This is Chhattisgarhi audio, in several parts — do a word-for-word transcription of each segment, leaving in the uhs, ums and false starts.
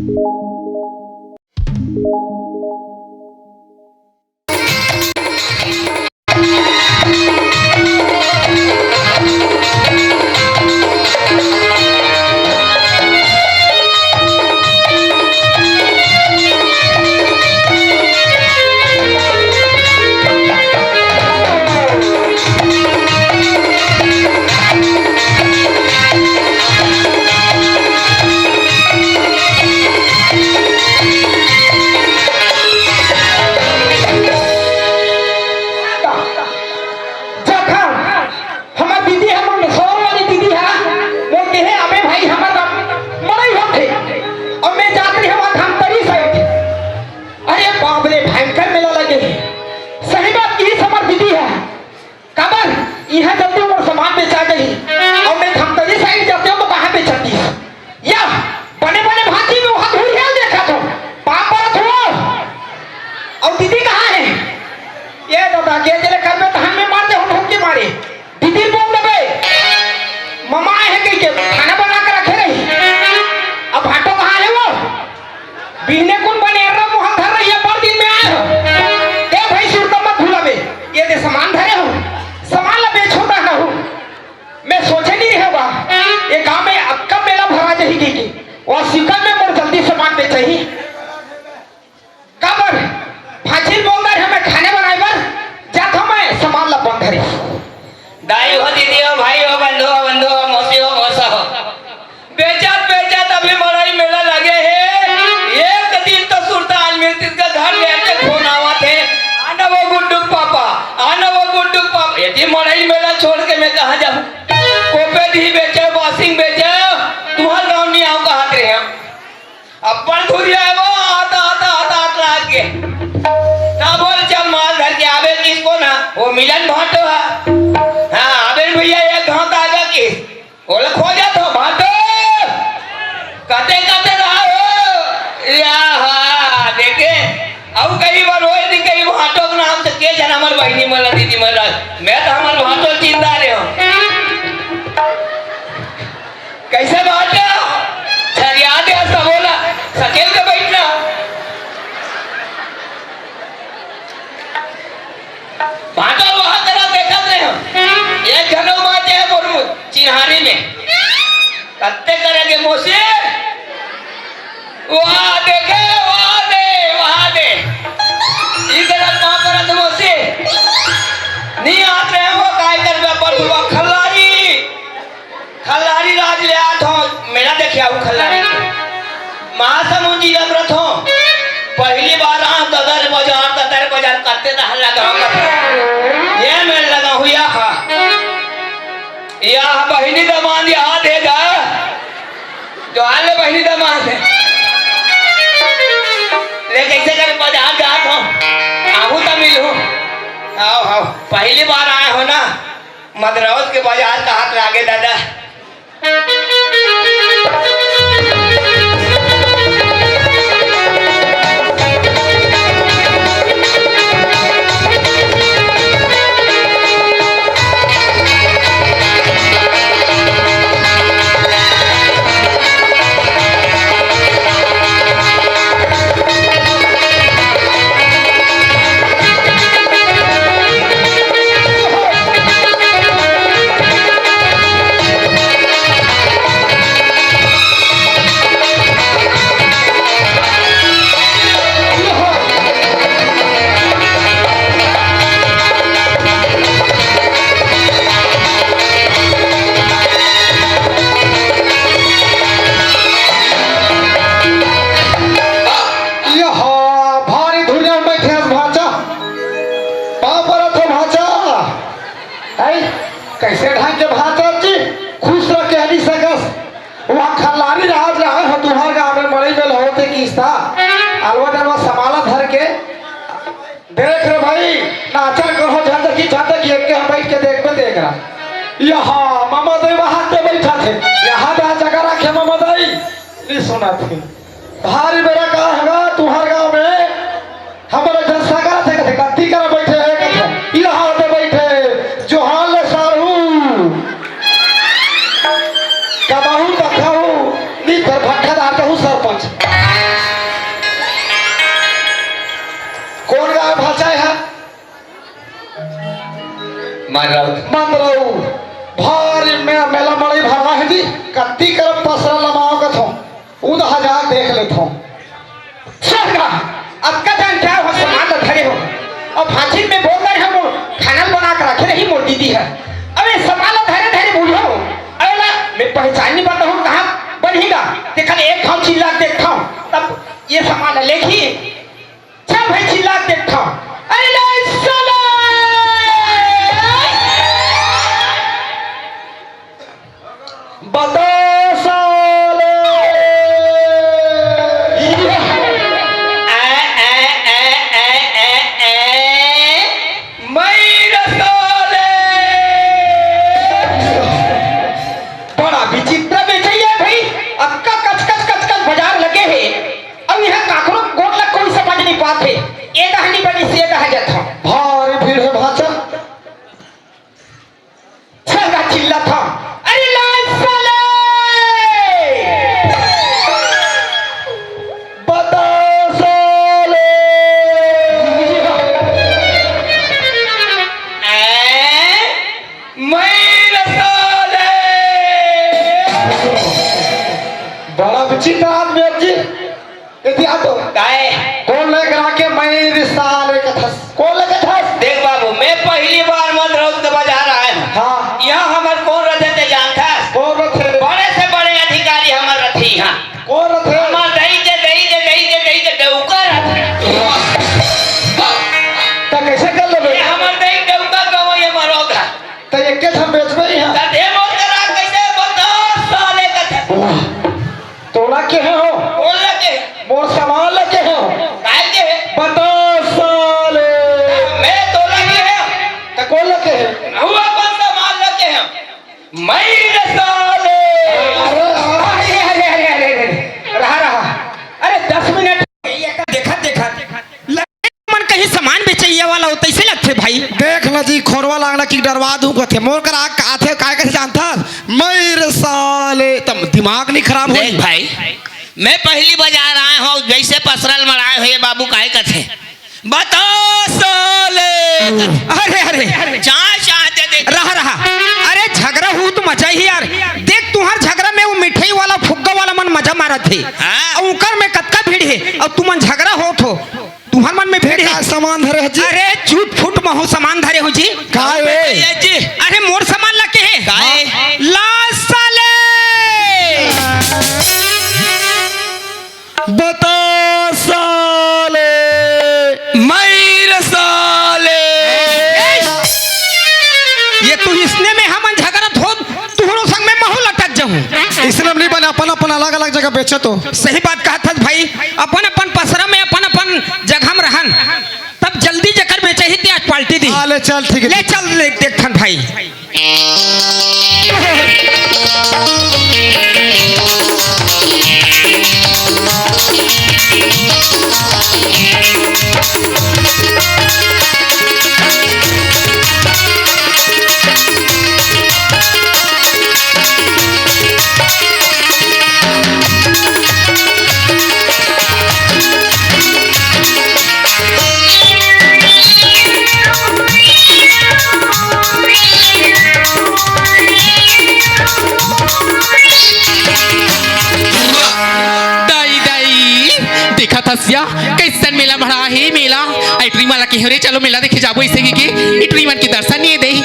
जखन हमर दीदी ह, मंदसौर वाली दीदी ह, वो कहे, "अबे भाई, हमर गाँव मड़ई होथे, अउ मैं जात रहे हँव धमतरी side।" अरे बाप रे, भयंकर मेला लगे हे। सही बात किहिस हमर दीदी ह। काबर? इहाँ जब तक मोर सामान बेचा जाही, अउ मैं धमतरी side जात हँव, तो कहाँ बेचतिस? या, बने बने भाजी में वहाँ धुरिहा देखत हँव, पाँव परत हँव। अउ दीदी कहाँ हे? ये दादा, के जले करबे, तहन मैं मर जाहूँ भूख के मारे। दीदी बोल देबे, ममा आए हे कहिके, खाना बना के रखे रही। अब भाटो कहाँ हे वो? बिहने कुन बने रहो, मुँह धर रही है, पर दिन में आए हो। ए भाई, सुरता मत भुलावे, ये दे सामान धरे हो, सामान ला बेचो ता ना हो। मैं सोचे नहीं रहे बा, ये गाँव में अब कब मेला भरा जाही कहिके, वो सिकल में मोर जल्दी सामान बेचही। काबर? भांची बोल रहे हमें खाने बनाए बर, जात हूँ मैं सामान ला बंद धरी। दाई हो, दीदी हो, भाई हो, बंधु हो, बंधु हो, मौसी हो, मौसा हो। बेचत, बेचत अभी मड़ई मेला लगे हे। एक दिन तो सुरता आज मिलतिस का घर में ऐसे फोन आवत हे, "आना वो गुड्डू के पापा, आना वो गुड्डू के पापा।" यदि मड़ई मेला छोड़ के मैं कहाँ जाहूँ? कोपे दी बेचे, washing बेचे, तुम्हार गाँव नहीं आओ कहत रहे हम। अब्बड़ धुरिहा हे वो, आत, आत, आत, आत लाग गे। तब बोल, "चल माल धर के आबे किस को ना, वो मिलन भांटो हे।" हाँ, आबे भैया, एक घात आगा किस। ओला खोजत हो, "भांटो, कते, कते रहा हो?" या हा, देखे, अउ कई बार होय नहीं, कई भांटो के नाम से के जन हमर बहिनी मन ला, दीदी मन ला, मैं तो हमर भांटो चिंता रहे हूँ। कैसे बात हे? छरिया दे सबो ला, सकेल के बैठना। भांटो वहाँ तरह देखत रहे हो। एक घनो बात हे बोलू, चिन्हारी में। कत्ते करेंगे मोसे? वाह देखे, वाह दे, वाह दे। इधर पाँव परत मोसे। नहीं आत रहे हो, काय कर बे, पर हुआ खल्लारी। खल्लारी राज ले आत हो, मेला देखे आऊ खल्लारी के। महासमुंद जिला में रथो। पहली बार आ ददर बाजार, ददर बाजार करते तो हल्ला गाँव में। ये मेला लगा हुआ हा। या बहिनी दमांद, या देगा। जो हाल ले बहिनी दमांद हे। ले कैसे कर बाजार जात हो? आहू तो मिलहू। आओ, आओ। पहली बार आए हो ना? मदरौत के बाजार का हाथ लागे दादा। यहा भारी धुरिया में बैठे हस भांचा, पाँव परत हो भांचा। ऐ, कैसे ढंग के भांचा जी, खुश रह के हनी सकस। वहाँ खल्लारी राज रहा है, तुहार गाँव में मड़ई में लहोते किस्ता। अलवा डलवा समाला धर के। देख रे भाई, नाचा करो झंडकी झंडकी, एक के हम बैठ के देख में देख रहा। यहा ममा दई वहाँ पे बैठा थे, यहा दा जगह रखे ममा दई। नहीं सुना थे। भारी बेरा का हगा तुहार गाँव में, हमर झन सगा थे, कथे, "कत्ती करा बैठे हे?" कथे, "इहाँ दे बैठे, जोहार ले सारहू। कमाहू तखाहू, नी फेर भट्ठा डार देहू सरपंच।" मंदरऊ। मंदरऊ। भारी में मेला मड़ई भरा हे जी। कत्ती करब पसरा लमाओ कथों। उद हजार देख लेथों। सरगा, अतका जान क्या हो, सामान ल धरे हो। अउ भांचिन में बोल रहे हो, मोर खाना ल बना के रखे रही मोर दीदी ह। अबे सामान ल धरे धरे भूल हो। अबे ला, मैं पहचान नहीं पाता हूँ, कहाँ बन ही गा। देखा ले, एक ठाव चिल्ला के देखता हूँ, तब ये सामान ल लेगी। चल भाई, चिल्ला के देखता हूँ। अरे ले साले! बता साले। ए, ए, ए, ए, ए, ए, मइर साले। बड़ा विचित्र बेचइया भाई, अक्का कचकच कचकच बाजार लगे हे। अब यहाँ काकरो गोठ ला कोई समझ नहीं पाते। ए दहनी बनी से दह जाता। भारी भीड़ है भाचा। छंगा चिल्ला था। अरे लाल साले! बता साले! ए? मइर साले! बड़ा विचित्र आदमी है जी। एती आ तो। काय? कोन लेकर आके मइर साले कथस? कोन लेकर कथस? देख बाबू, मैं पहली बार मंदरौत के बाजार आए हूँ। हाँ। यहाँ हमर कोन रथे ते जानथस? कोन रथे? बड़े से बड़े अधिकारी हमर रथे यहाँ। कोन रथे? हमर दई के, दई के, दई के, दई के डौका रथे। त कैसे कर लेबे? ये हमर दई डौका गवई मरोगा। त एके ठन बेचबे ही हाँ। त दे मोर करा कैसे बता साले कथे। वाह। तोला के हे हो? कोन लगे? मोर सामान लगे हो? काय के हे? बता साले। मैं तोला के हे? त कोन लगे हे? हुआ अपन सामान लगे हे। मइर साले। अरे, अरे, अरे, अरे, अरे, अरे। रहा, रहा। अरे, दस मिनट। देखत, देखत। मन कहीं सामान बेचइया वाला हो, तइसे लगथे भाई। देख ल जी, खोरवा लागना कि डरवा दूं कथे। मोर करा आथे, काय कथे जानथस? मइर साले, तम दिमाग नहीं खराब हो? देख भाई, मैं पहली बाजार आए हूँ, जैसे पसरल मड़ाए हुए बाबू काय कथे, बता साले। अरे, अरे, चाय चाहते देख। रहा, रहा। अरे, झगरा हो तो मजा ही यार। देख, तुहार झगरा में वो मिठाई वाला, फुग्गा वाला मन मजा मारत हे। हाँ। अउ उकर में कतका भीड़ हे, अउ तुमन झगरा होत हो। तुहर मन में भीड़ हे। का सामान धरे हो जी? अरे झूठ फूट महू सामान धरे हो जी। का हे? ये जी। अरे मोर सामान लगे हे। का हे? ला साले। बता साले। मइर साले। ए! ये तू इसने में हमन झगरत हो, तुहरो संग में महू लटक जाहूं। इसने में नहीं बने, अपन अपन अलग अलग जगह बेचे तो। सही बात कहत हस भाई, अपन अपन पसरा में अपन अपन जगह में रहन, तब जल्दी जेकर बेचही ते आज पार्टी दी। हाँ, ले चल, ठीक है। ले चल, ले देखथन भाई। दाई, दाई, देखत हस या, कइसन मेला भरा हे, मेला। ए टुरी मन ला केहेंव रे, चलो मेला देखे जाबो, अइसे कहिके ए टुरी मन के दर्शन नइ देही।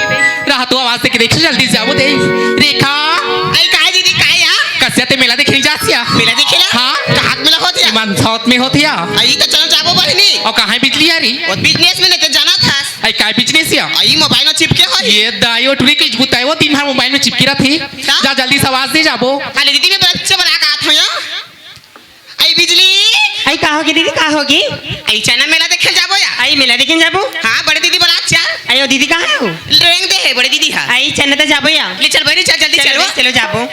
रहा तो आवाज देके देखो, जल्दी जाबो दे। रेखा। अई, काय दीदी, काय या? कस या ते मेला देखे नइ जास या? मेला देखे ला? हाँ। कहाँ मेला होथे या? मन साउथ में होथे या। अई, त चलो जाबो बहिनी। अउ कहाँ हे बिजली यारी? वो बिजनेस में नइ ते जानत हस। अई, काय बिजनेस या? अई, मोबाइल में चिपके होही। ये दाई, ओ टुरी के बुताय, वो दिन भर मोबाइल में चिपके रथे। का? जा जल्दी से आवाज दे जाबो। अरे दीदी, मैं बच्चे बना के आत हूँ या। अई बिजली। अई का होगे दीदी, का होगे? अई चना मेला देखे जाबो या? अई मेला देखे जाबो? हाँ, बड़े दीदी बलात चा। अई ओ दीदी कहाँ हे वो? रेंग दे हे बड़े दीदी हा। अई चना त जाबो या? ले चल बहिनी, चल जल्दी चलो, चलो। चलो जाबो।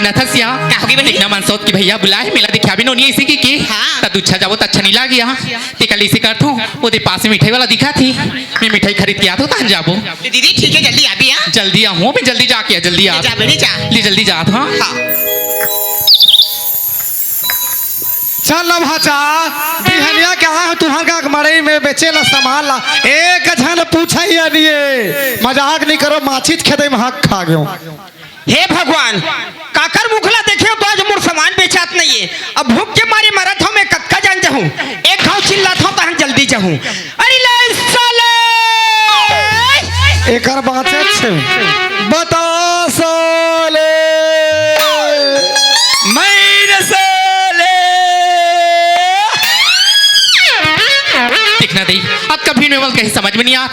रथसिया। का होगे बहिनी? देखना मन सोच के भैया बुलाए, मेला दिखाबे नोनी ऐसे की, की? हाँ। त दूछा जाबो त अच्छा नहीं लागिया। ते कल इसे करथो, ओदे पास में मिठाई वाला दिखा थी, मैं मिठाई खरीद के आथो, तहन जाबो। दीदी ठीक है, जल्दी आबी, हाँ? जल्दी आहूँ, मैं जल्दी जाके, जल्दी आ। जा बेटी, जा। ले जल्दी जात, हाँ? हाँ। चल ना भाचा, बिहनिया कहाँ हो तुहर का मड़ई में बेचे ला सामान ला? एक झन पूछे या नहीं है। मजाक नहीं करो, माछी खेते में हक खा गयो। हे भगवान, काकर मुखला देखे हो तो आज मोर सामान बेचात नहीं है। अब भूख के मारे मरत हूँ मैं, कतका जान जाहूँ। एक घाव चिल्लात हूँ तहन जल्दी जाहूँ। अरे ले साले। एकर बाँचे छे। बता साले। मेरे साले। देखना दई, अब कभी नोवल कहीं समझ में नहीं आत।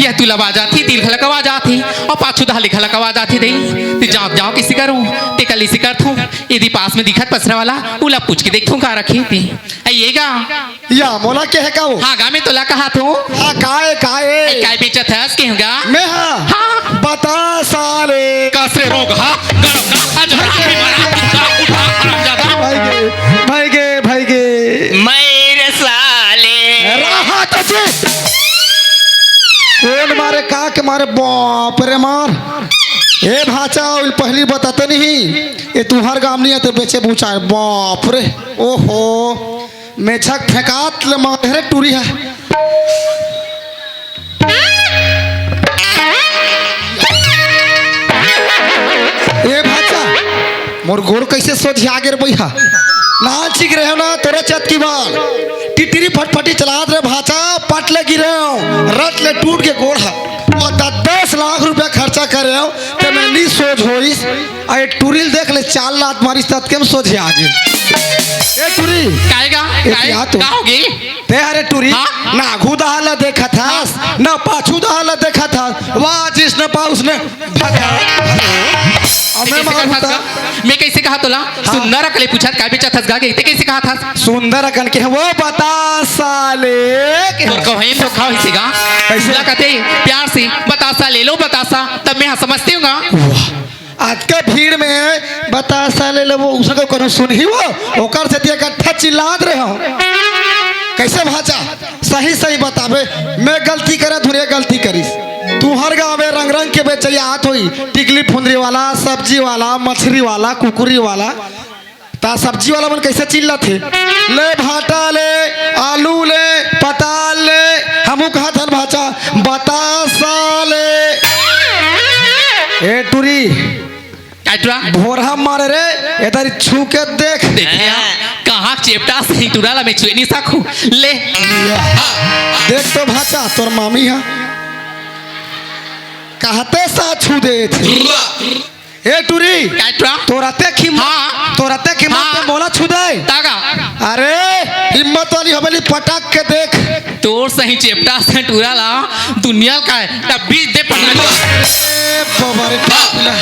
यह तुला आवाज आती, दिल घलक आवाज आती, और पाछू दहली घलक आवाज आती दई। ते जाओ, जाओ किसी करो, ते कल इसी कर थू। यदि पास में दिखत पसरा वाला, उला पूछ के देख थू का रखी थी। आइएगा। या मोला के है का वो? हाँ, गा में तोला कहा थू। हाँ, काय, काय? ए, काय बेचत हस के होगा? मैं हाँ। हाँ। बता साले। कसे रोग हा? गरम हा? आज रात में मारा, उठा, उठा, हरामजादा। भाई गे, भाई गे, भाई गे। मेरे साले। रहा तो चुप। कौन मारे, का के मारे? बाप रे मार। ए भाचा, उल पहली बताते नहीं। ए तुहर गाम नहीं आते बेचे बुचाए। बाप रे। ओहो। मेछक फेंकात ले मारे रे टूरी है। ए भाचा, मोर गोड़ कैसे सोझिया गे रे बइहा? नाचिक रहे हो ना, तोरा चत की बाल। टिटरी फटफटी चलात रे भाचा, पट ले गिरे हो, रट ले टूट के गोड़ हा। वो द-, दस लाख रुपया खर्चा करे हो, ते मैं नी सोझ होइस। आ ये टूरी ल देख ले, चार लात मारिस, ततके में सोझे आ गे। ए टूरी। काहेगा? ए, काय? क्या तो? का होगे? ते हरे टूरी, हाँ? ना आघू दहा ल देखत हस, हाँ। ना पाछू दहा ल देखत हस। वाह, जिसने पा उसने भगा। अब ते मैं कैसे मार कहा था होता। गा? मैं कैसे कहा तोला? हाँ। सुंदर अकले पूछत, काय बेचत हस गा के? ते कैसे कहा था? सुंदर अकन के, वो बता साले के। तोर कहीं तो खाओ इसी गा। कैसे? ला कहते प्यार से, बतासा ले लो, बतासा, तब मैं हाँ समझती हूँ गा। वाह। आज के भीड़ में बतासा ले लेबो, उसको कोनो सुनही वो, ओकर से ते इकट्ठा चिल्लात रहे हो। कैसे भाचा? सही सही बताबे, मैं गलती करे धुरे गलती करिस। तुहर गाँव में रंग रंग के बेचैया आत होई, टिकली फुंदरी वाला, सब्जी वाला, मछरी वाला, कुकुरी वाला। ता सब्जी वाला मन कैसे चिल्लाथे? ले भाटा ले, आलू ले, पताल ले, हमू कहत हन भाचा, बतासा ले। ए टूरी, काय टूरा? भोरहा मारे रे, एदर छू के देख। देखिया, हाँ। कहाँ चेपटा से टूरा ला मैं छुए नहीं सकूं। ले। देख तो भाचा, तोर मामी हा। कहते सा छू दे थे। ए टूरी, काय टूरा? तोर अतेक हिम्मत, हाँ। तोर अतेक हिम्मत हाँ। ते मोला छू दे। तागा। अरे, हिम्मत वाली हवेली पटक के देख। तोर सही चेपटा से टूरा ला, दुनिया का है, तब बीच दे पटक। ए बाबा रे, बाप रे।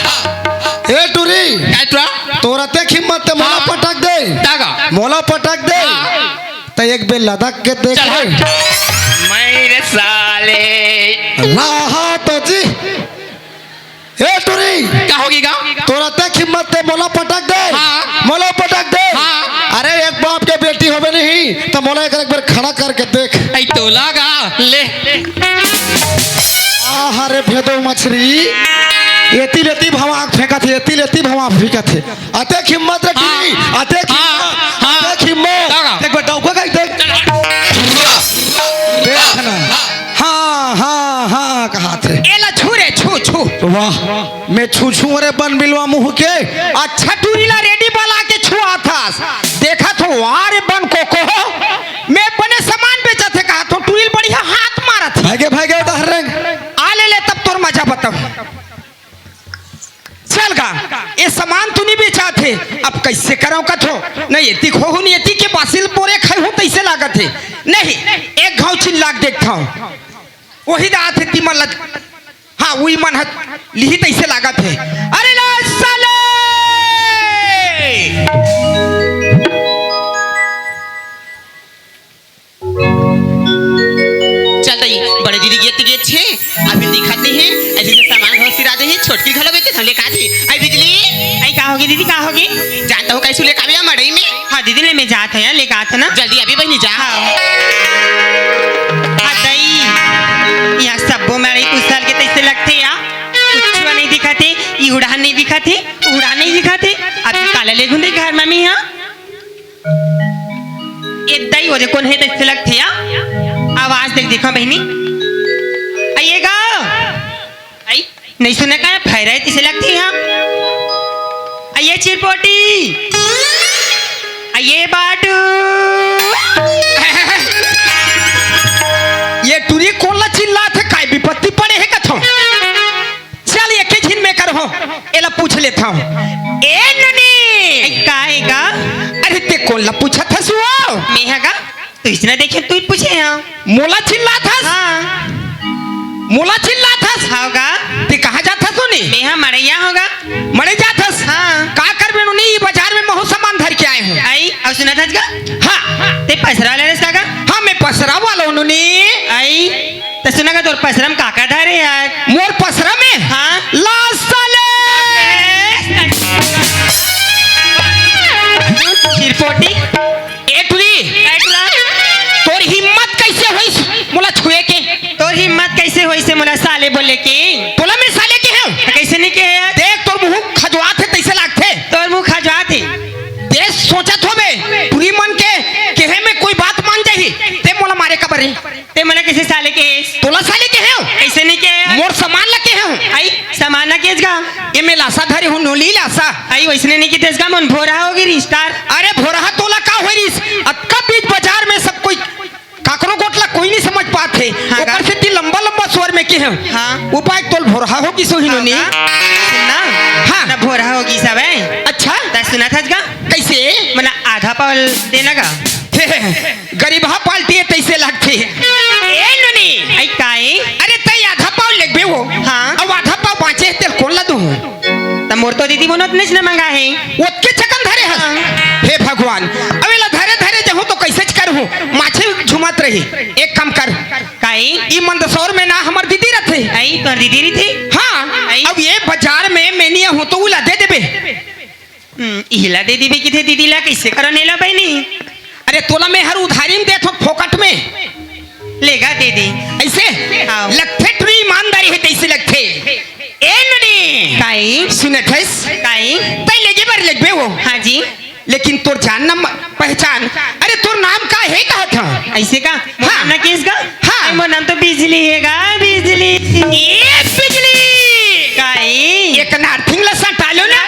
ए टूरी, काय टूरा? तोर अतेक हिम्मत ते मोला हाँ। पटक दे। तागा। मोला पटक दे। हाँ। ते एक बेर लदक के देख चल ले। हट। मेरे साले। लाहा तो जी। ए टूरी, का होगी गा? तोर अतेक हिम्मत ते मोला पटक दे। हाँ। मोला पटक दे। हाँ। अरे एक बाप के बेटी होबे नहीं, त मोला एक, एक बेर खड़ा करके देख। ऐ तोला गा, ले। आहा रे भेदो मछरी, एती लेती भवाक फेंकत हे, एती लेती भवाक फेंकत हे। अतेक हिम्मत रे हाँ। टूरी, अतेक हाँ। हिम्मत, हाँ। अतेक हिम्मत। का गा? देख बेटा, ओकर का देख। देख ना। हाँ, हाँ, हाँ, कहाथे। एला छू रे, छू, छू। वाह, मैं छू छू रे बन बिलवा मुँह के। अच्छा टूरी ला रेडी बला के छुआथस। देखत हो, वाह रे बन कोको। मैं बने सामान बेचत हे कहाथों, टूरी ल बढ़िया हाथ मारत हे। भागे, भागे, उधर रे। आ ले ले, तब तोर मजा बताऊँ। चल गा, ए सामान तो नहीं बेचात हे, अब कैसे करंव कथों? नहीं एती खोहूँ, नहीं एती के बासी ल बोरे खाहूँ, तैसे लागत हे। नहीं, एक घाव चिल्ला के देखथंव। वही दा आथे तिमन ल, हाँ, वही मन ह लिही तैसे लागत हे। अरे ला साले! चल दई, बड़े दीदी गे त गे छे, अभी दिखत नहीं हे, ऐसे तो सामान घलो सिरा दे हे, छोटकी घलो बेचे, हमले का थी? आई बिजली, आई का हो ये दीदी का होगे? जानत हो, कइसे लेके आबे मड़ई में? हाँ दीदी, ले मैं जात हँव, लेके आत हँव ना। जल्दी आबे बहिनी, जा। हाँ। हाँ दई, इहाँ सब्बो मड़ई कुछ साल के तइसे लगथे या, कुछ नइ दिखत हे, ई उड़ान नइ दिखत हे, उड़ान नइ दिखत हे। अभी काला लेगहूँ दई घर म मैं हा। ए दई, ओदे कोन हे तइसे लगथे या? आवाज दे के देखव बहिनी। अइए गा। अई, नइ सुने का? फैरे तइसे लगथे या। अइए चिरपोटी। अइए बाटू। ये टुरी कोन ला चिल्लात हे? काय बिपत्ति पड़े हे कथव? चल, एके झिन में करहूँ, एला पूछ लेथँव। ए नोनी! ए, का हे गा? अरे, तें कोन ला पूछत हस वो? मैं हा गा? तू इसने देखे, तू ही पूछे हा। मोला चिल्लात हस? हाँ। मोला चिल्लात हस? हाँ गा। तें कहाँ जात हस नोनी? मैं हा मड़ई हों गा। मड़ई जात हस? हाँ। का करबे नोनी, ई बाजार में महूँ सामान धर के आए हँव। अई, अउ सुनत हस गा? हाँ। तें पसरा वाला हस का गा? हाँ, मैं पसरा वाला हूँ नोनी। अई, त सुन गा, तोर पसरा म का का धरे हस? मोर पसरा में? हाँ। ला साले! चिरपोटी। ए टुरी, ए टुरा। तोर हिम्मत कइसे होइस मोला छुए के? तोर हिम्मत कइसे होइस हे मोला साले बोले के? तोला मैं साले केहेंव? कइसे नइ केहे यार? देख, तोर मुँह खजवात हे, तइसे लागथे। तोर मुँह खजवात हे। तें सोचत होबे, टुरी मन के केहे में कोई बात मान जाही, तें मोला मारे काबर रे? तें मोला कइसे साले केहेस? तोला साले केहेंव? कइसे नइ केहे? मोर सामान ला केहेंव। अई, सामान ला केहेस गा? ए में लासा धरे हँव, नोनी लासा। अई, वइसने नइ केहेस गा, मोर भोरहा होगे रिस तार। अरे भोरहा तोला का होय रिस? अतका बीच बाजार में सब कोई, काकरो गोठ ला कोई नइ समझ पात हे। हाँ गा। ओकर सेती लंबा लंबा स्वर में केहेंव। हाँ। ओ पाय तोला भोरहा होगिस होही नोनी। हाँ गा। सुन ना। हाँ। ना भोरहा होगिस हवय। अच्छा। त सुनत हस गा? कइसे? मोला आधा पाव दे ना गा। हे, हे, हे। गरीबहा पाल्टी हे तइसे लागथे। ए नोनी। अई काय? अरे तें आधा पाव लेगबे वो। हाँ। अउ आधा पाव बाँचे हे तेला कोन ला दूँ? त मोर तो दीदी मन ओतनेच न मंगाहे। ओतके चकन धरे हस। हाँ। हे भगवान, अब एला धरे धरे जाहूँ त कइसेच करहूँ, माछे झुमत रही। एक काम कर। काय? ई मंदसौर में ना हमर दीदी रथे। अई, तोर दीदी रथे? हाँ। अई। अब ए बाजार में मैं नइ आहूँ त ओला दे देबे। हम्म, इही ला दे दिबे किथे दीदी ला, कइसे करन एला बहिनी? अरे तोला मैं हर उधारी में देथों, फोकट में। ले गा दे दे। अइसे? हाँ। लगथे टुरी ईमानदारी हे तइसे लगथे। ए नोनी। काय? सुनत हस? काय? तें लेगे बर लेगबे वो। हाँ जी। लेकिन तोर जान न म-, पहचान। अरे तोर नाम का हे कहत हँव? अइसे का? हाँ। मोर नाम केहेस गा? हाँ। ए, मोर नाम तो बिजली हे गा, बिजली। ए बिजली! काय? एक नारथिंग ला सटा लो ना।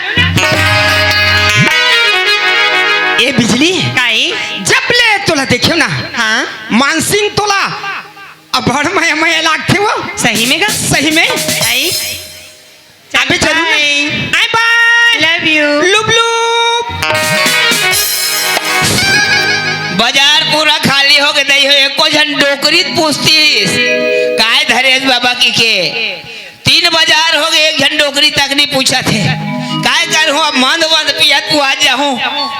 ए बिजली, काय? जब ले तोला देखेंव ना, हाँ। मानसिंह तोला अब्बड़ मया मया लागथे वो। सही में गा? सही में। अई। अबे चलू ना। Bye। Bye bye। Love you। लुब लुब। बाजार पूरा खाली होगे दई हो, एको झन डोकरी पूछतिस, "काय धरेस बाबा?" कहिके। तीन बाजार होगे, एक झन डोकरी तक नइ पूछत हे। काय करहूँ, अब मंद मंद पियत पुआत जाहूँ।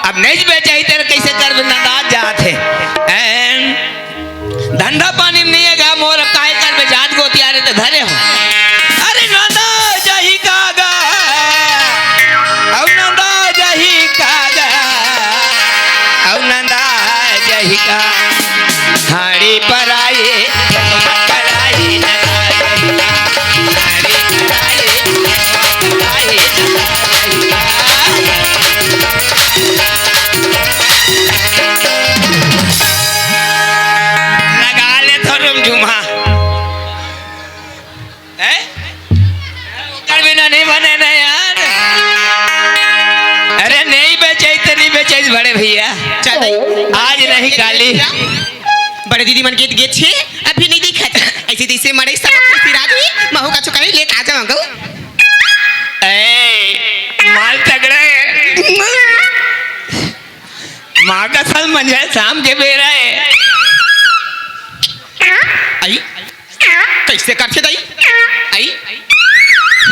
अब नइ बेचाही तेला कइसे करबे, नंदात जात हे। एन धंधा पानी में नइ हे गा मोर, अब काय करबे, जात गोतियारे त धरे हँव। अरे नंदा जाही का गा, अउ नंदा जाही का गा, अउ नंदा जाही का। हाड़ी पराई, पराई नंदा जाही का। हाड़ी पराई, पराई नंदा जाही का। लगा ले थोरम झुमा। हैं? ओकर बिना नइ बने ना यार। अरे नइ बेचई त नइ बेचई बड़े भइया। चल दई। आज नहीं काली। बड़े दीदी मन गेत गेत छे, अभी नइ दिखत। अइसे तइसे मड़ई सब खुशी राजी, महूँ कछु कहीं लेके आ जावँव गऊ। ए, माल तगड़ा हे। माँ कसम मंझे शाम के बेरा हे। अई, कइसे करथे दई? अई,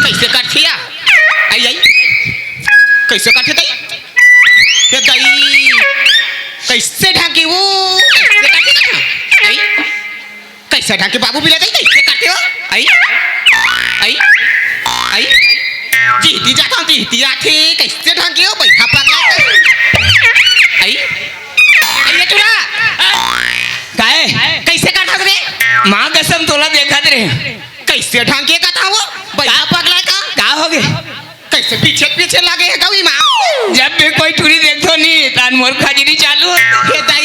कइसे करथे या? अई, अई, कइसे करथे दई? ए दई, कइसे ढाँके वो? कइसे करथे दई? अई, कइसे ढाँके बाबू बिला दई? कइसे करथे वो? अई, अई, अई, जीती जाता हूँ, जीती आथे, कइसे ढंग के हो, बइहा पगला। आई, आई ये टुरा। काय? कइसे करथस रे? माँ कसम तोला देखत रे। कइसे ढंग के कथा हो, बइहा पगला का? का होगे? कइसे पीछे पीछे लगे हे गवी माँ? जब भी कोई टुरी देखथो नी, तान मोर खजरी चालू होथे। हे दाई,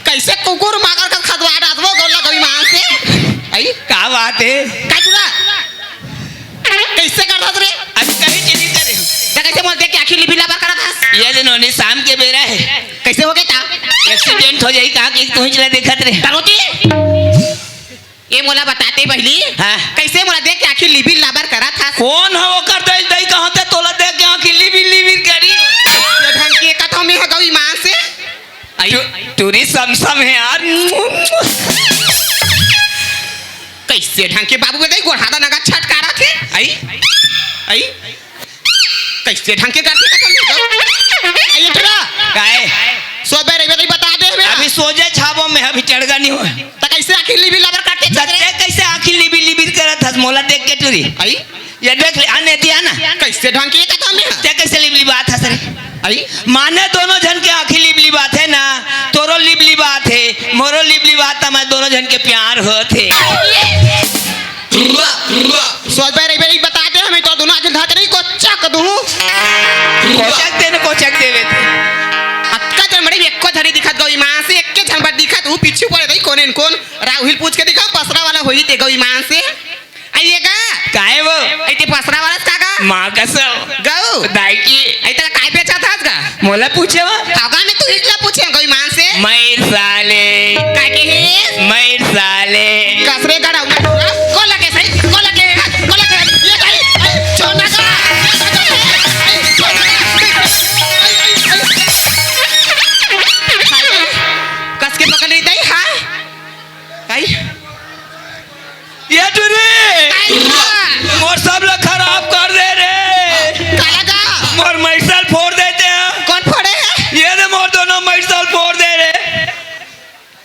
कइसे कुकुर मागर का खदवा डालबो गोला गवी माँ से? आई? का बात हे? का टुरा? कइसे करथस रे? अभी कहीं चीज नहीं करे। त कइसे मोला देख के आँखी लिबी लाबर करत हस? ये दिन होनी शाम के बेरा हे। कइसे होगे ता? एक्सीडेंट हो जाही का कि तू ही चला देखत रे। करोती? ये मोला बताते पहली। हाँ। कइसे मोला देख के आँखी लिबी लाबर करत हस? कोन हो ओकर दई, दई कहाँ ते तोला देख के आँखी लिबी लिबी करी? ये ढंग के कथो में ह गवी माँ से। आई। टु-, टुरी समसम हे यार। कइसे ढंग के बाबू बताई, गोड़हादा नगा छटकारत हे। आई, आई। कइसे ढंग के करथे कथो में? आई टुरा। काय? सोच बे रही बताई, बता दे बे। अभी सोचे छाबो में, अभी चढ़गा नहीं हो। त कइसे आँखी लिबी लाबर करथे? जत्ते कइसे आँखी लिबी लिबी करत हस मोला देख के टुरी? आई? ये देख ले, आने दिया ना। कइसे ढंग के कथा में ह? ते कइसे लिबलिबात हस रे? आई? माने दोनों झन के आँखी लिबलिबात हे ना, तोरो लिबलिबात हे, मोरो लिबलिबात, त मैं दोनों झन के प्यार होत हे। सोच बे रही, बता दे, हमें तो दोनों आँखी धात नहीं, कोचक दूँ। कोचक दे न, कोचक देवे ते। अतका झन बड़े एको झन नहीं दिखत गवी माँ से, एक्के झन बर दिखत, वो पीछू पड़े रही, कोन एन कोन? राहुल पूछ के दिखा, पसरा वाला होही ते गवी माँ से। आइए गा। काय वो? ऐ ते पसरा वालास का गा? माँ कसम। गऊ। दाई की। ऐ तेला काय बेचत हस गा? मोला पूछे वो? हगा में तू इतला पूछे गऊ ईमान से। मइर साले। काय के हे? मइर साले। कसरे गड़ा उमर। को लगे सही? को लगे? को लगे? ये भाई, ऐ, छोड़ना का? ऐ, छोड़ना का? कस के पकड़ ली दाई, हाँ? दाई? ये टुरी! काला! मोर सब ला खराब कर दे रे। काला का? मोर मइरसा ल फोड़ देते हैं। कोन फोड़े हे? ये दे मोर दोनों मइरसा ल फोड़ दे रे।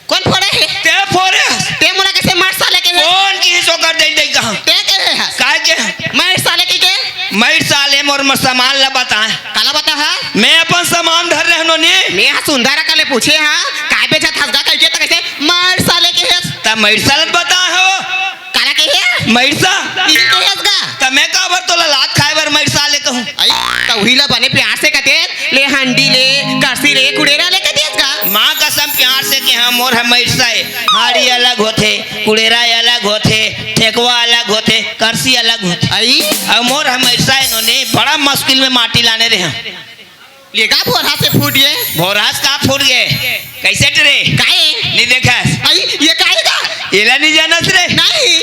कोन फोड़े हे? ते फोड़े हस। ते मोला कइसे मइरसा लेके हे? कोन किहिस ओकर दे दे कहाँ? ते के हे हस? काय के? मइरसा लेके के? मइरसा ले मोर, मोर सामान ला बता। काला बता हा? मैं अपन सामान धर रहनो नी। मैं हा सुंदर का ले पूछे हा, काय बेचत हस गा कहिके त कइसे मइरसा लेके हे? त मइरसा ल बता हो। काला के हे? मइरसा। इही के हेस गा। त मैं काबर तोला लात खाए बर मइरसा ले कहूँ? आई, त उही ला बने प्यार से कथे, ले हंडी ले, करसी ले, कुड़ेरा ले कथे गा। माँ कसम प्यार से के हा मोर ह मइरसा हे। हाड़ी अलग होथे, कुड़ेरा अलग होथे, ठेकवा अलग होथे, करसी अलग होथे। आई? अउ मोर ह मइरसा हे नोनी, बड़ा मुश्किल में माटी लाने रहे। ले गा भोरहा से फूट गे। भोरहा से का फूट गे? कइसे टरे? काहे? नहीं देखस? आई, ये काहे गा? एला नहीं जानस रे? नहीं।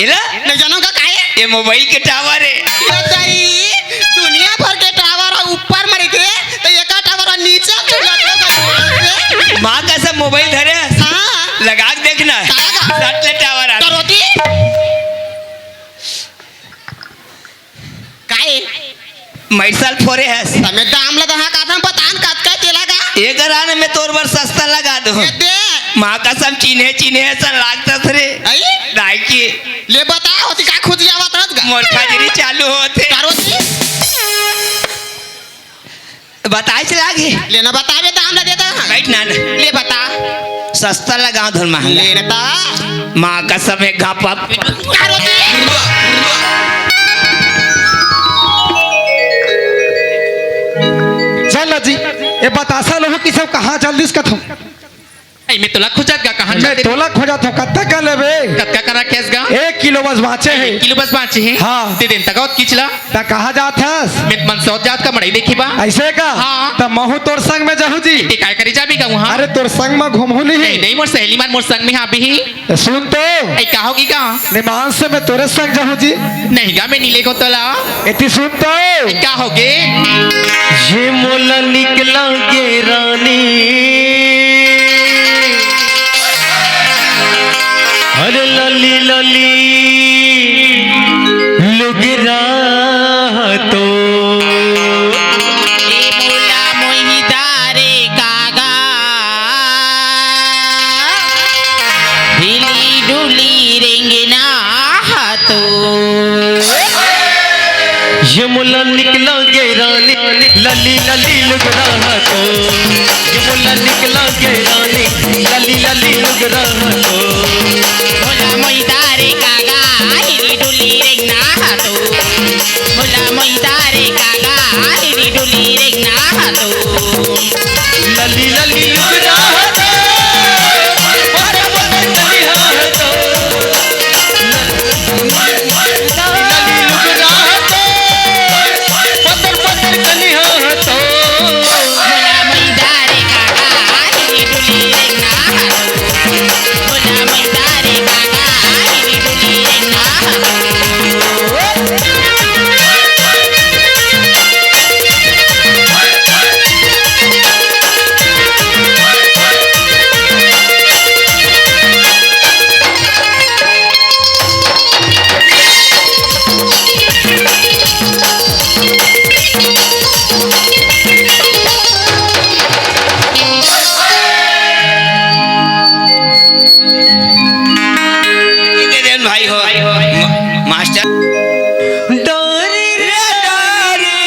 एला? नहीं जानो गा काहे? ये मोबाइल के टावर हे। ये दाई, दुनिया भर के टावर ह ऊपर म रहिथे, त एका टावर ह नीचे म चल जाथे। माँ कसम मोबाइल धरे हस? हाँ। लगा के देखना। काला गा? सट ले टावर आ। त रोटी? काहे? मइरसा ल फोरे हस। त मैं दाम लगा हा, का दाम बता न, कतका तेला गा? एक रान में तोर बर सस्ता लगा दो। ये दे। माँ कसम चिन्हे चिन्हे असन लागतस रे। आई? दाई की। ले बता, होती का खुद जावत रहत गा? मोर खजरी चालू होथे। का रोती? बताए चला गे। लेना बतावे दाम ला देता है। बैठ ना, ना। ले बता। सस्ता लगाओ धुन महंगा। लेना ता। माँ कसम एक घापा। का रोती? चल ना जी, ये बतासा लोग की सब कहाँ जल्दी से कथो। ए, मैं तोला खोजत गा, कहाँ मैं जाते? तोला खोजत हूँ, कत्ता का लेबे? कतका करा केस गा? एक किलो बस बाँचे हे। एक किलो बस बाँचे हे? हाँ। ते दिन तक औत किचला। त कहाँ जात हस? मैं मंदसौर जात का मड़ई देखी बा। अइसे का? हाँ। त महू तोर संग में जाहू जी। ते काय करे जाबी गा उहाँ? अरे तोर संग में घूमहू नहीं। नहीं, नहीं, मोर सहेली मन मोर संग में हाँ भी ही। त सुन तो। ए, का होगी गा? निमान से मैं तोरे संग जाहू जी। नहीं गा, मैं नी लेगो तोला। एती सुन तो। ए, का होगे? ये मोला निकला गे रानी। अरे लली लली लुगरा तो। ए मोला मोही दारे कागा, हिली डुली रेंगना हातो। ये मोला निकला गे रानी, लली लली लुगरा तो। ये मोला निकला गे रानी, लली लली लुगरा तो। मोला मैदा रे कागा, हिली डुली रेंगना हा तो। मोला मैदा रे कागा, हिली डुली रेंगना हा तो। लली लली लुगरा तो। पत्थर पत्थर कली हा तो। लली लुगरा तो। पत्थर पत्थर कली हा तो। मोला मैदा रे कागा, हिली डुली रेंगना हा तो। मोला मैदा रे कागा, हिली डुली रेंगना हा तो। ठीक है, देन भाई हो, म-, मास्टर। डोरी रे डोरी,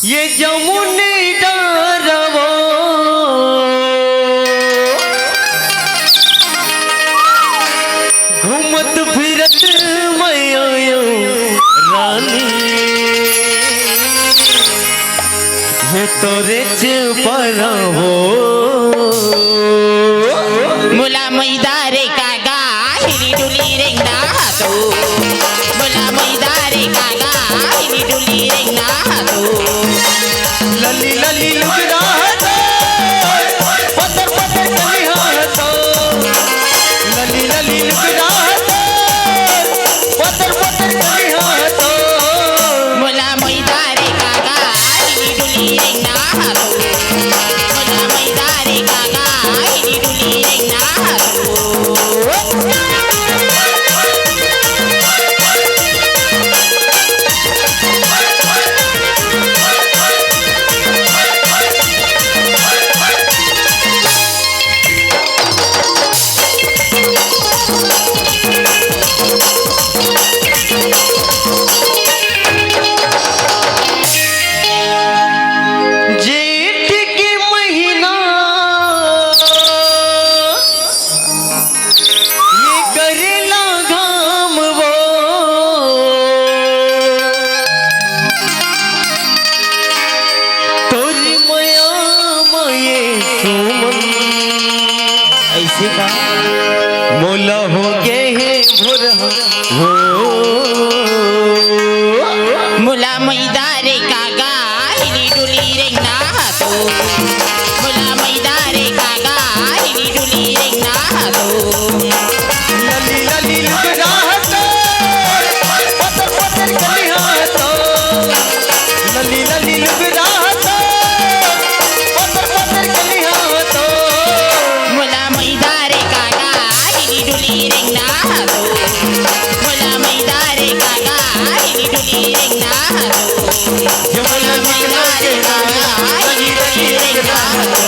ये जमुनी डोरवो, घूमत फिरत मैं आयो रानी, ये तोरे च परवो। मोला मैदा रे कागा, हिली डुली रेंगना हा तो। मोला मैदा रे कागा, हिली डुली रेंगना हा तो। लली लली लुगरा हा तो, पत्थर पत्थर कली हा तो। लली लली लुगरा हा तो, पत्थर पत्थर कली हा तो। मोला मैदा रे कागा, हिली डुली रेंगना हा तो। मोला मैदा रे कागा, हिली डुली रेंगना हा तो। जेठ के महीना ये करेला घाम वो, तोरी मया मये सुमन। ऐसे का? मोला हो गे हे भोरहा हो। मोला मैदा रे कागा, हिली डुली रेंगना हा तो। मोला मैदा रे कागा, हिली डुली रेंगना हा तो। लली लली लुगरा हा तो, पत्थर पत्थर कली हा तो। लली लली लुगरा हा तो, पत्थर पत्थर कली हा तो। मोला मैदा रे कागा, हिली डुली रेंगना हा तो। मोला मैदा रे कागा, हिली डुली रेंगना हा तो। मोला मैदा रे कागा, हिली डुली रेंगना हा तो।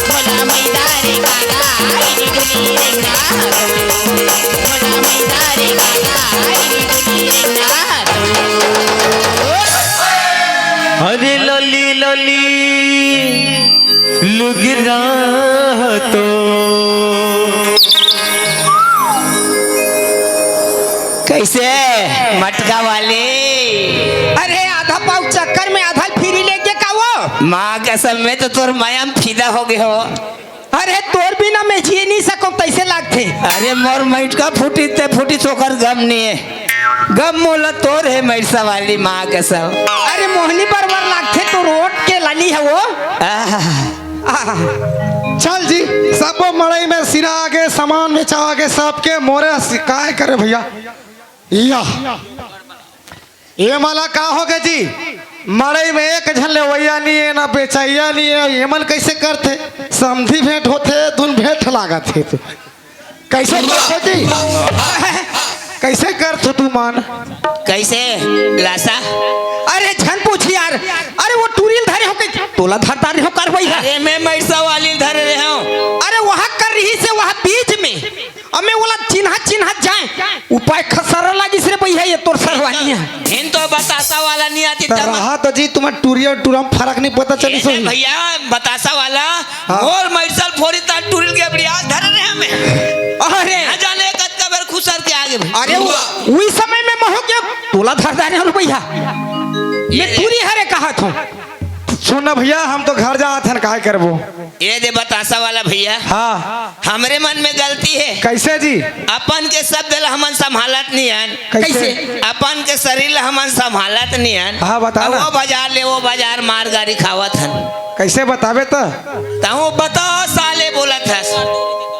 मोला मैदा रे कागा, हिली डुली रेंगना हा तो। मोला मैदा रे कागा, हिली डुली रेंगना हा तो। अरे लली लली लुगरा हा तो। कैसे मटका वाली? अरे आधा पाव चक्कर में आधा ल फिरी ले गे का वो? माँ कसम, मैं तो तोर मया म फिदा हो गे हो। अरे तोर बिना मैं जिए नहीं सकों, तैसे लागथे। अरे मोर मटका फूटी ते फूटी, ओकर गम नहीं है। गम मोला तोर हे मइरसा वाली, माँ कसम। अरे मोहनी बरबर लागथे, तोर ओठ के लाली हे वो। आह। आह। चल जी, सबो मड़ई में सिरा आगे, समान बेचा आगे, सबके मोरे शिकाय करे भैया। या। ये मला का हो गे जी? मड़ई में एक झन लेवइया नहीं है, ना बेचइया नहीं है, ये मन कैसे करथे? समधी भेंट होथे, दुन भेंट लागत हे तो। कैसे करथो जी? कैसे करथो तू मन? कैसे लासा? अरे झन पूछ यार, अरे वो टूरी ल धरे हो के, तोला धरता रहे हो करवई है। अरे मैं मइरसा वाली ल धरे रहे हूँ। अरे वहाँ कर रही से वहाँ बीच में। अमे ओला चिन्हा चिन्हा जाए, उपाय खसरा लागिस रे भैया, ये तोर सरवानी हे। हिन तो बतासा वाला नहीं आती त तब। रहा तो जी, तुम्हार टूरी अउ टूरा म फरक नहीं पता चली ए, सोही। भैया, बतासा वाला, हाँ। मोर मइरसल फोरी तान टूरी ल के बड़ी आज धरे रहे हमें। अरे। ना जाने कतका बेर खुसर के आगे भाई। अरे, वो, उही समय में महू के तोला धर डारे हूँ भैया। ये मैं टूरी हरे कहा था। सुन ना भैया, हम तो घर जात हन, काय करबो? ये दे बतासा वाला भैया। हाँ। हमरे मन में गलती हे। कैसे जी? अपन के शब्द ला हमन संभालत नहीं हन। कैसे? कैसे? अपन के शरीर ला हमन संभालत नहीं हन। हाँ, बताओ अउ ना। वो बाजार ले, वो बाजार मार गारी खावत हन। कैसे बताबे त? तहूँ बता साले बोलत हस।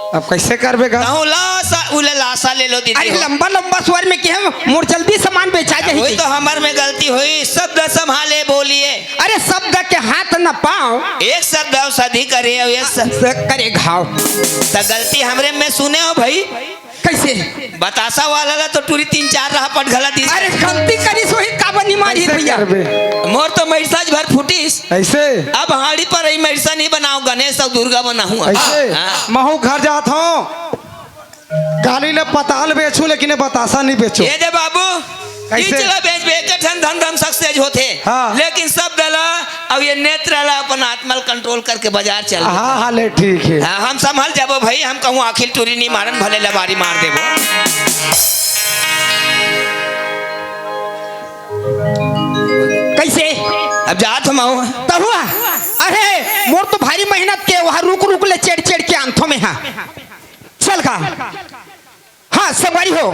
अब कैसे करबे गा? तहूँ ला सा, उले लासा ले लो दीदी अरे हो। लंबा लंबा स्वर में कहे, मोर जल्दी सामान बेचा जाही। वही तो हमर में गलती होइस, शब्द संभाले बोलिए। अरे शब्द के हाथ न पाँव। एक शब्द औषधि करे अउ एक शब्द से करे घाव। त गलती हमरे में सुने हो भाई। कैसे? बतासा वाला ला तो टूरी तीन चार राहपट घला दिस। अरे गलती करिस वही काबर नहीं मारिस कैसे भैया। करबे? मोर तो मइरसाज भर फूटिस। ऐसे? अब हाड़ी पर ही मइरसा नहीं बनाओ, गणेश अउ दुर्गा बनाहूँ। ऐसे? हाँ। महू घर जात हूँ। काली ले पताल बेचू, लेकिन ये बतासा नहीं बेचू। ये दे बाबू, कैसे? कीच ला बेचबे, एक ठन धन धन सक्सेस होथे। हाँ। लेकिन शब्द ला अउ ये नेत्र ला अपन आत्मा ला कंट्रोल करके बाजार चल। हाँ, हाँ, ले, ठीक हे। हाँ, हम संभल जाबो भाई, हम कहूँ आखिर टूरी नहीं मारन, भले लबारी मार देबो। कैसे? अब जात हम आऊँ। त हुआ? अरे, मोर तो भारी मेहनत के, वहाँ रुक रुक ले चढ़ चढ़ के आंथो में, हाँ। चल का? हाँ, संगवारी हो।